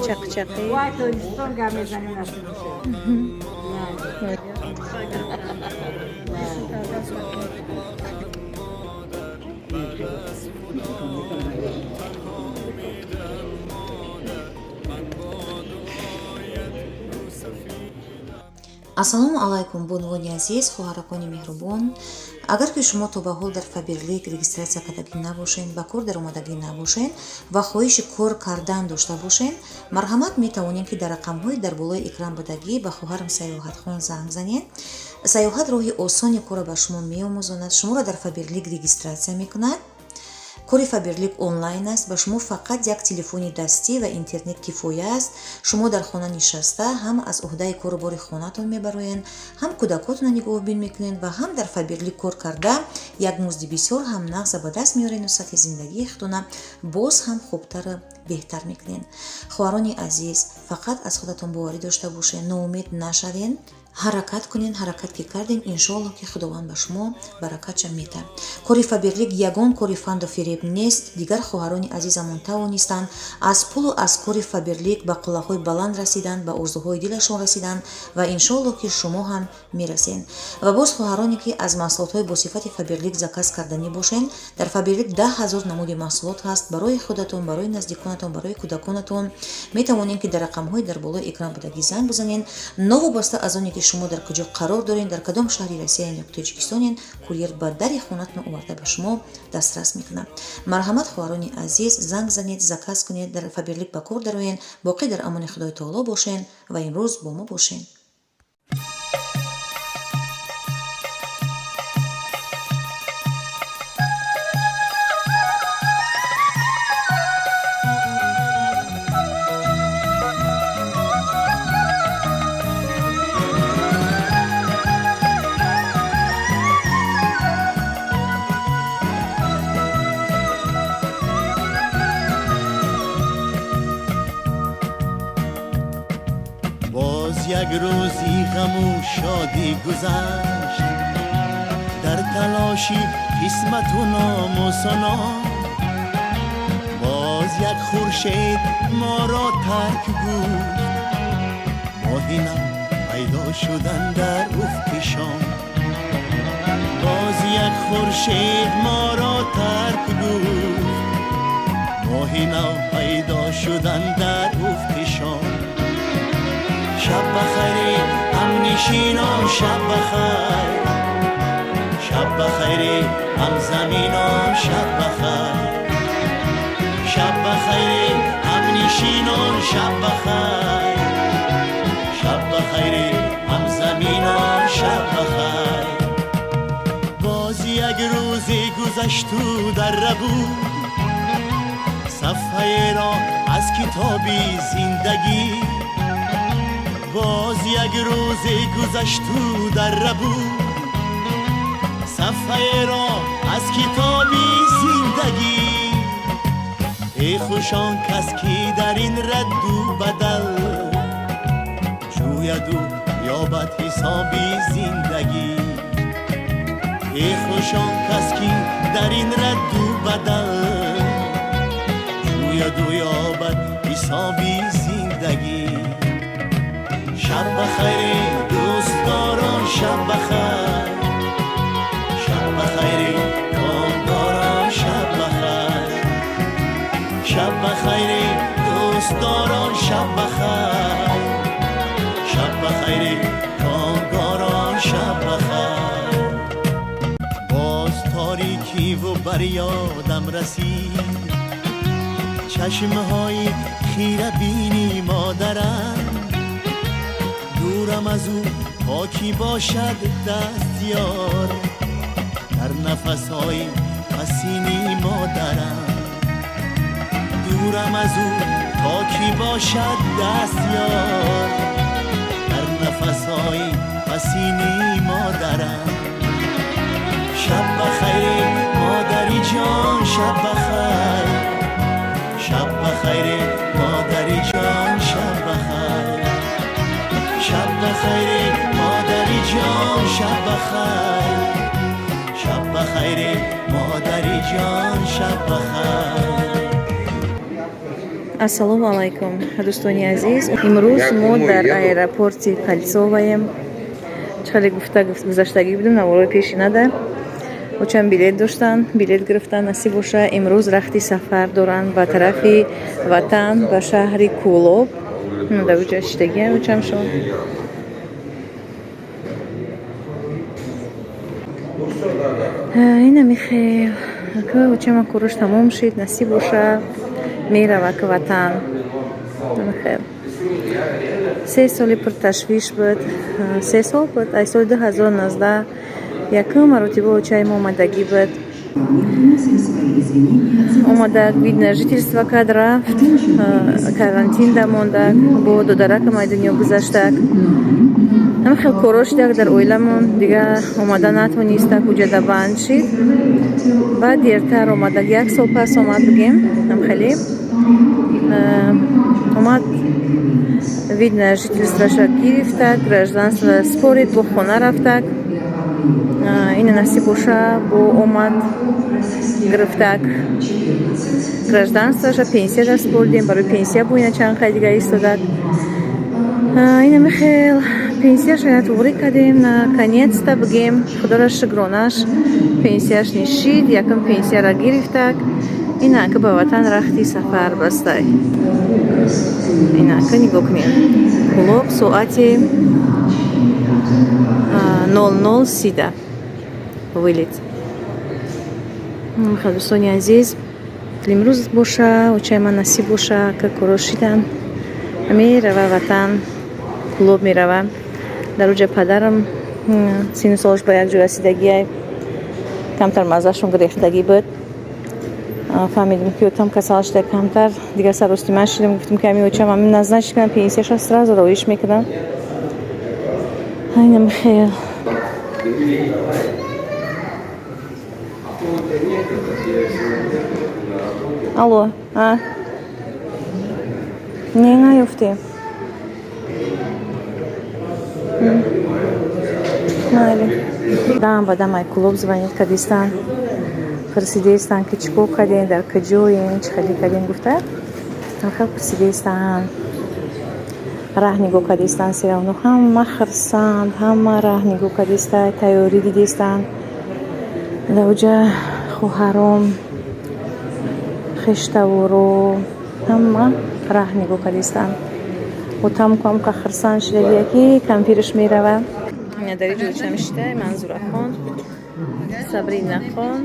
Чақчақӣ. Вай, Тоҷикистон гап мезанем, насиб бошад. Ассалому алайкум, бонувони азиз, хоҳаракони меҳрубон! Агар ки шумо то ба ҳол дар Фаберлик регистрация кардагӣ набошед, ба кор даромадагӣ набошед ва хоҳиши кор кардан дошта бошед, марҳамат, метавонед, ки дар рақамҳои дар болои экран будагӣ ба хоҳарам Саёҳатхон занг занед. Саёҳат роҳи осони корро ба шумо меомӯзонад, шуморо дар Фаберлик регистрация мекунад. Кори Фаберлик онлайн аст, ба шумо фақат як телефони дастӣ ва интернет кифоя аст. Шумо дар хона нишаста ҳам аз уҳдаи кору бори хонатон мебароед, ҳам кӯдакотонро нигоҳубин мекунед ва ҳам дар Фаберлик кор карда як музди бисёр ҳам нағза ба даст меорену сатҳи зиндагии худтона боз ҳам хубтару беҳтар мекунед. Хоҳарони азиз, фақат аз худатон боварӣ дошта бошед, ноумед нашавед, ҳаракат кунед. Ҳаракат ки кардем, иншоалло, ки Худованд ба шумо баракатша метаҳад. Кори Фаберлик ягон кори фанду фиреб нест. Дигар хоҳарони азизамон тавонистанд аз пулу аз кори Фаберлик ба қуллаҳои баланд расиданд, ба орзуҳои дилашон расиданд ва иншоалло, ки шумо ҳам мерасед. Ва боз хоҳароне, ки аз маҳсулотҳои босифати Фаберлик заказ карданӣ бошед, дар Фаберлик 10 000 намуди маҳсулот ҳаст барои худатон, барои наздиконатон, барои кӯдаконатон. Метавонед, ки дар рақамҳои дар болои экран будагӣ занг бизанед. Новобаста аз оне ки шумо дар куҷо қарор доред, дар кадом шаҳри Россия ё Тоҷикистонен, курьер ба дари хонатон оварда ба шумо дастрас мекунад. Марҳамат, хоҳарони азиз, занг занед, заказ кунед, дар Фаберлик ба кор дароед. Боқӣ дар амони Худои таоло бошед ва имрӯз бо мо бошед. Боз як рӯзи ғаму шодӣ гузашт дар талоши қисмату номусу ном. Боз як хуршед моро тарк гуфт, моҳи нав пайдо шудан дар уфқи шом. Боз як хуршед моро тарк гуфт, моҳи нав пайдо шудан дар уфқи шом. Шаб бахайр, ҳамнишинон, шаб бахайр. Шаб бахайр, ҳамзаминон, шаб бахайр. Шаб бахайр, ҳамнишинон, шаб бахайр. Шаб бахайр, ҳамзаминон, шаб бахайр. Боз як рӯзе гузашту дар рабуд сафҳаеро аз китоби зиндагӣ. Боз як рӯзе гузашту дар рабуд сафҳаеро аз китоби зиндагӣ. Эй хуш он кас, ки дар ин радду бадал ҷӯяду ёбад ҳисоби зиндагӣ. Эй хуш он кас, ки дар ин радду бадал ҷӯяду ёбад ҳисоби зиндагӣ. Шаб бахайр, дӯстдорон, шаб бахайр. Шаб бахайр, комдорон, шаб бахайр. Шаб бахайр, дӯстдорон, шаб бахайр. Шаб бахайр, комгорон, шаб бахайр. Боз торикиву бар ёдам расид чашмҳои хирабини модарам. Дурам аз ӯ то кӣ бошад дастёр дар нафасҳои пасини модарам. Дурам аз ӯ то кӣ бошад дастёр дар нафасҳои пасини модарам. Шаб бахайр, модари ҷон, шаб бахайр. Шаб бахайр, модари ҷон, шаб бахайр. Шаб бахайр, модари ҷон, шаб бахайр. Шаб бахайр, модари ҷон, шаб бахайр. Ассалому алайкум, дӯстони азиз. Имрӯз мо дар аэропорти Кольцоваем. Чӣ хеле гуфта гузаштагӣ будем наворои пешинада. Очам билет доштанд, билет гирифтан, насиб боша, имрӯз рахти сафар доранд ба тарафи ватан, ба шаҳри Кӯлоб. Дар уҷа шиштагиам очамшон. Инами хел. Очама корош тамом шид, насиб боша, мерава к ватан. Хел. 3 соли пурташвиш буд, 3 сол буд, ай соли 2019 якум маротиба очаи мо омадагӣ буд. Омада, вид на жительство кард, рафт, карантин дамондак, бо додаракам ай дунё гузаштак. Ҳама хел коро шидак дар оиламон, дига омада натонистак, уҷада банд шид. Баъд дертар омадак, як сол пас омад, бигем, ҳамхеле. Омад, вид на жительствоша гирифтак, гражданство спорид, бо хона рафтак. Ина насиб боша, бо омад, гирифтак гражданствоша, пенсияша спордем, барои пенсия бо ина чанд қай дига истодак. Инами хел пенсияша ина туғрӣ кардем, наконец-то, бигем, худоро шукронаш, пенсияш нишид, якум пенсияра гирифтак. Инака ба ватан рахти сафар бастай. Инака нигоҳ кунем. Кӯлоб, соати 00:30 вылет. Хел, дӯстони азиз, имрӯз боша, очаи ман насиб боша, ка коро шидан, мерава ватан, Кӯлоб мерава. Дар уҷа падарам сину солаш ба як ҷо расидагиай, камтар маззашон гирехтагӣ буд. Фаҳмидем, ки отам касал шуда камтар, дигар сарости ман шидам, гуфтем, ки ами очам ами назначить кунам, пенсияша сразу роиш мекунам. Айнам хел. Алло, а? Не наёфтем. Майли. Дам ба дам ай клуб звонит кардистан. Пурсидестан, ки чӣ кор кардем, дар куҷоем, чӣ хеле кардем гуфта. Хел пурсидестан. Раҳ нигоҳ кардистан, всё равно ҳама хирсанд, ҳама раҳ нигоҳ кардиста, тайёрӣ дидистанд. Дар уҷа хоҳаром, хештаворо ҳама раҳ нигоҳ кардистанд. Отам камка хирсанд шидагия, ки кампираш мерава. Дар иҷо очам шида, Манзурахон, Сабринахон,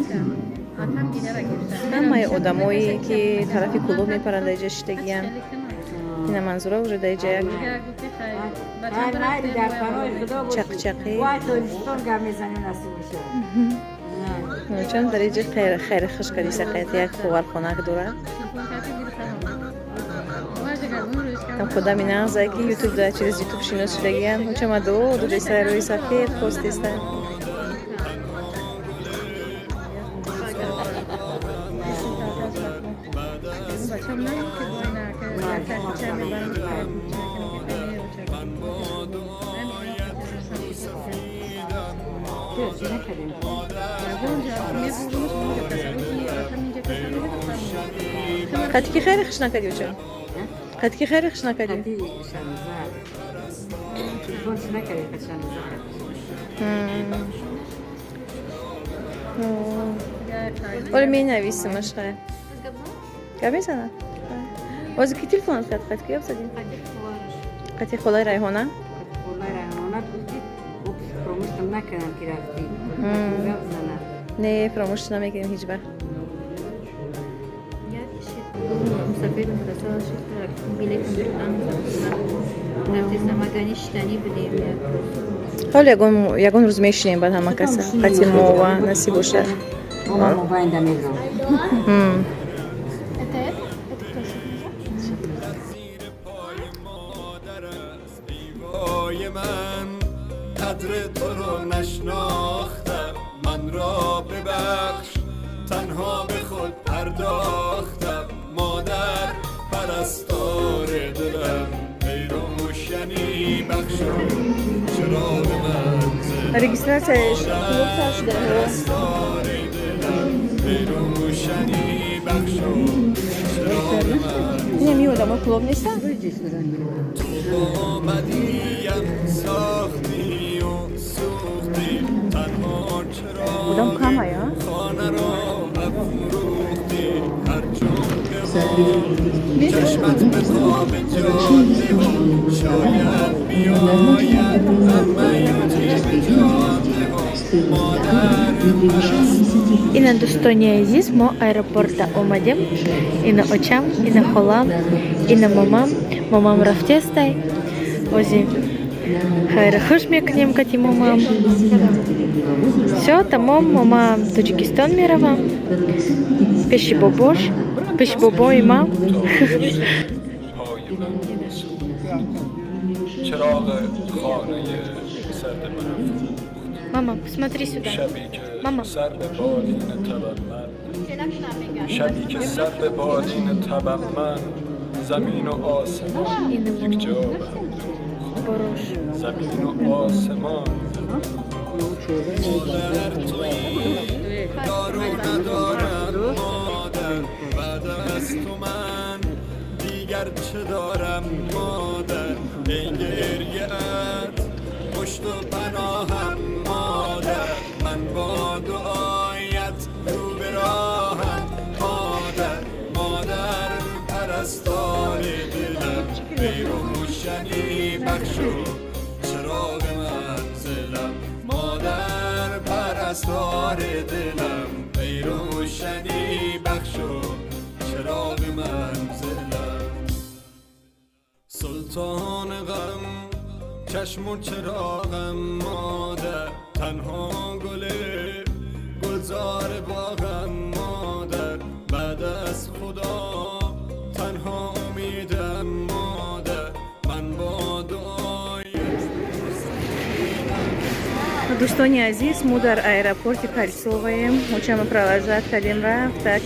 ҳамаи одамое, ки тарафи Кӯлоб мепаранд, дар иҷа шидагиян. Ина Манзура уже дар иҷа як чақчақӣ. Чун дар иҷа хайри хуш кардиса, як ховархонак дорад. Худами нағзае, ки ютуб да, через ютуб шинос шудагиян. Очама дуо додеста, рӯи сафед хостеста. Қати ки хеле хуш накардӣ, оча? Қати ки хеле хуш накардӣ? Оле менависимаш, хай. Гап мезанад? Ҳозир ки телефонат кард, қати ки гап задӣ? Қати холаи Райҳона? Накардам, ки рафтӣ. Не, фаромӯш намекунем ҳеҷ вақт. Мусафирам касал шуд, билетам гирифтам, рафти шиштанӣ будем. Ҳоло ягон рӯз мешинем, баъд ҳама каса қати мова, насиб бошад. Мобайнда мегам. Это это? Это кто? وای من قدر تو رو نشناختم، من را ببخش، تنها به خود پرداختم. مادر پرستار دلم، ای روشنی بخش و چراغ منزل. Регистрацияш клуб сар шуда. پرستار دلم، ای روشنی بخش و چراغ منزل. Инами. Одамо Кӯлоб нестанд? با بدیم ساختی و سوختی تنها چرا Одам камая. خانه را افروختی هر چون که چشمت به خواب جاده ها شاید بیاید همه به جاده ها مادر. Ина, дӯстони азиз, мо аэропорта омадем. Ина очам, ина холам, ина мамам. Мамам рафтестай. Ози хайра хуш мекунем кати мамам. Всё, тамом, мама Тоҷикистон меравам. Пеши бобош, пеши бобои ман. پای من چراغ خانه سرد من Мама, посмотри сюда. شبی که ماما. سر به بالین تبم من شبی که سر به بالین تبم من زمین و آسمان یک جا به هم دوخت. Борош. زمین و آسمان. مادر تویی دارو ندارم مادر بعد از تو من دیگر چه دارم مادر ای گریه ات پشت و پناهم مادر من با دعایت رو به راهم مادر مادر پرستار دلم ای روشنی بخش و چراغ منزلم مادر پرستار دلم ای روشنی بخش و چراغ منزلم سلطان غم چشم و چراغم مادر تنها گل گلزار باغم مادر بعد از خدا تنها امیدم مادر من با دعای Дӯстони азиз, мо дар аэропорти Кольцоваем. Очама провожать кардем, рафтак.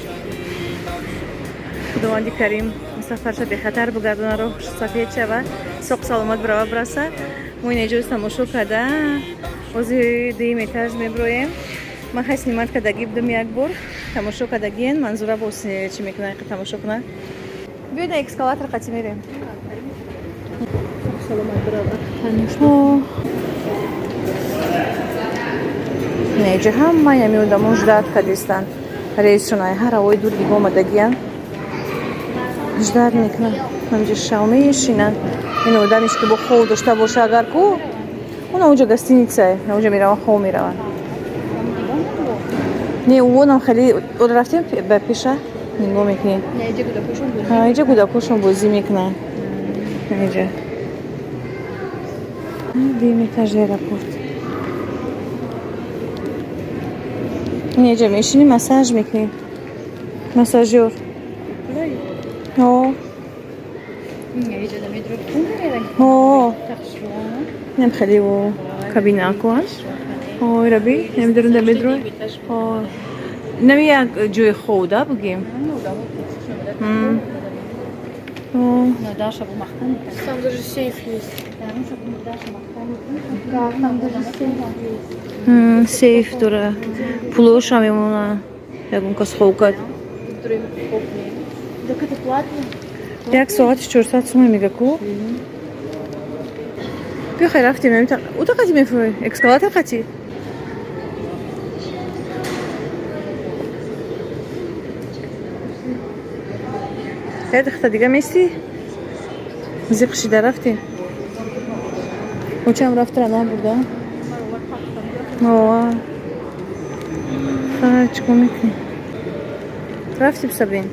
Худованди карим сафарша бехатар бугардона, роҳ сафед шава, соқ саломат бирава бираса. Мо ин эҷоз тамошо карда, ози дуюм этаж меброем. Ман хай снимать кардагӣ будам, як бор тамошо кардагиен. Манзура боз чӣ мекунад, тамошо кунад. Биёед, на эскалатор қатӣ мерем. Саломат бирава. О. Неҷа ҳамаи ҳами одамо ждать кардистанд рейсшон, ай ҳар ҳавои дур дига омадагиян, ждать мекунанд, ҳамҷа шав мешинанд. Ин одамеш ки бо хов дошта боша, агар ку он онҷа гостиницае, онҷа мераванд, хов мераванд. Не, онам хеле рафтем ба пеша, нигоҳ мекунем. Иҷа кӯдакошон бозӣ мекунанд. Иҷа дуюм этажи аэропорт. Инҷа мешинӣ, массаж мекунӣ, массажёр. О, о, инам хеле о кабинако. Ой, раби, намедонам, медро. О, нами як ҷои хов да бугем. О. Там даже сейф есть. Да, там даже сейф есть. Сейф дора. Пулоша мемона. Ягон кас хов кард. Так это платно? Як соати 400 сума мега ку. Биё, хай рафтем, ута қати мефурӯй, эскалатор қати. Як дақиқа дига местӣ? Зиқ шида рафтем. Очам рафтара набурда. Ова. Хай, чикор мекунӣ? Рафтем, Сабин.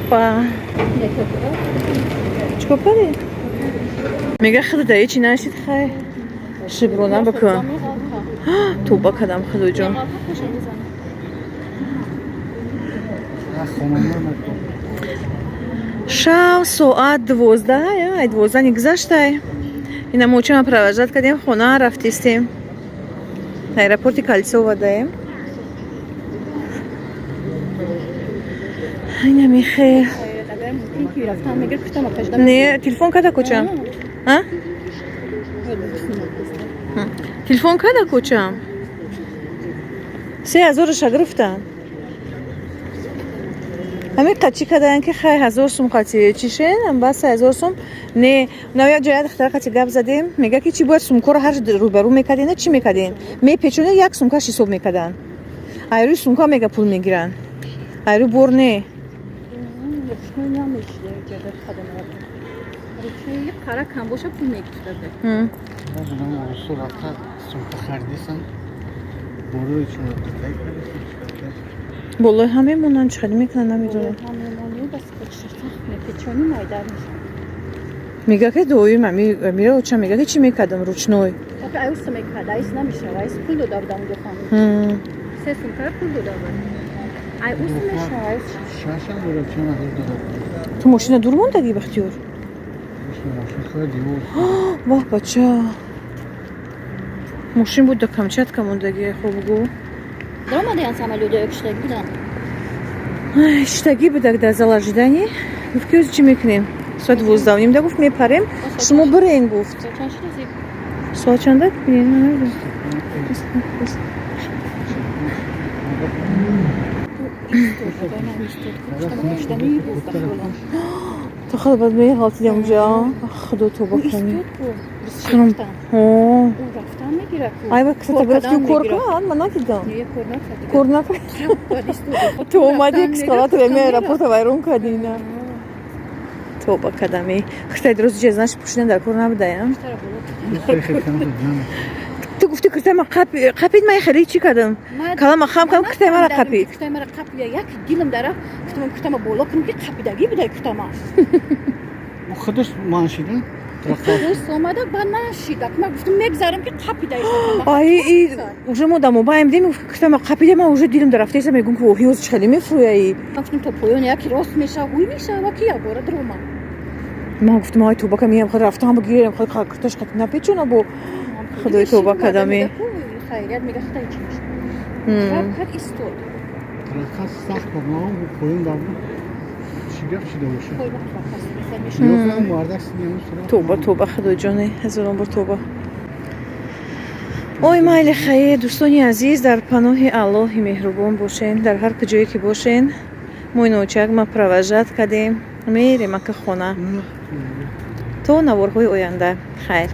Опа. Чикор кардӣ? Мега худо ҳечи нашид, хай. Шукрона бикун. Тоба кардам, худоҷон. Шав соат 12, ай 12 нигзаштай. Ина мочама провожать кардем, хона рафтистем. Аэропорти Кольцово даем. Ина михе. Не, телефон када кучам. А? Телефон када кучам. 3000-ша гирифтам. Ҳамин қачӣ кадан, ки хай, 1000 сум қати чишен, бас 3000 сум не. На, як ҷоя духтара қати гап задем, мега, ки чӣ бояд сумкаро ҳар рӯбарӯ мекарден, чӣ мекарден, мепечонед, як сумкаш ҳисоб мекардан. Айрӯи сумка, мега, пул мегиранд, айрӯи бор не. Ручной намешида ҷада хадамот. Ручной қара кам боша, пул мегирифтада. Рафта сумка харидисам, борои чуно. Болои ҳам мемонанд, чӣ хеле мекунанд, намедонам. Ҳамемонӣ, бас мепечонӣ, майдар мешавад. Мега, ки доим амира оча мега, ки чӣ мекардам ручной. Охи, аюс мекард, айс намешава, айс пул дода будам уҷо хонум. Се сумка пул дода буд. Ай ус мешава, айс. 6000, чанд ҳазор дода. Ту мошина дур мондагӣ, Бахтиёр? Мошин хариди. Ваҳ, бача, мошин буд, да Камчатка мондагӣ, хоб гӯ. Даромадаян самолётоё, киштагӣ буданд. Иштагӣ будак дар зал ожидания. Гуфт, ки ҳозир чӣ мекунем, соат 12:30 да, гуфт, мепарем, шумо бирен, гуфт. Чанд шидази? Соат чанда? Бинем, намедонам. То хеле бад меғалтидам уҷа, худо, тоба кунӣ. Рафтан мегирад. Ай, ба ксата гуфти, кор кунад, ман надидам. Кор накард. Ту омади, эскалатор эми аэропорта вайрон кардӣ на. Тоба кадами. Хитай дроз ҷа, знаешь, пушидан дар кор набудаям. Ту гуфти, киртама қапид, ман хеле чӣ кардам? Калама хам кардам, киртаи мара қапид. Киртаи мара қапид, як дилам дара, гуфтам, киртама боло кунам, ки қапидагӣ буда киртама. Худаш маншида. Худаш омада ба нашида. Ман гуфтам, мегзарам, ки қапида. Ай, и уже мо дамобаем дем, киртама қапида, ман уже дилам дарафтеса, мегум, ки оҳи, ҳозир чӣ хеле мефурӯяи. Ман гуфтам, то поён яки рост мешава, ҳуй мешава, ки якбора дуромам. Ман гуфтам, ай, тоба кам, меям, рафтам бигирам, кирташ қати напечона бо. Худои, тоба кадами. Хайрият, мега, хитай чӣ мешава. Кард, истод. Тракас сахт буд, ман поён дар буд. Чӣ гап шида боша? Мардак. Тоба, тоба, худоҷоне, ҳазорон бор тоба. Ой, майли, хайр, дӯстони азиз, дар паноҳи Аллоҳи меҳрубон бошен, дар ҳар куҷое ки бошен. Мо иночак ма провожать кардем, мерем ака хона. То наворҳои оянда, хайр.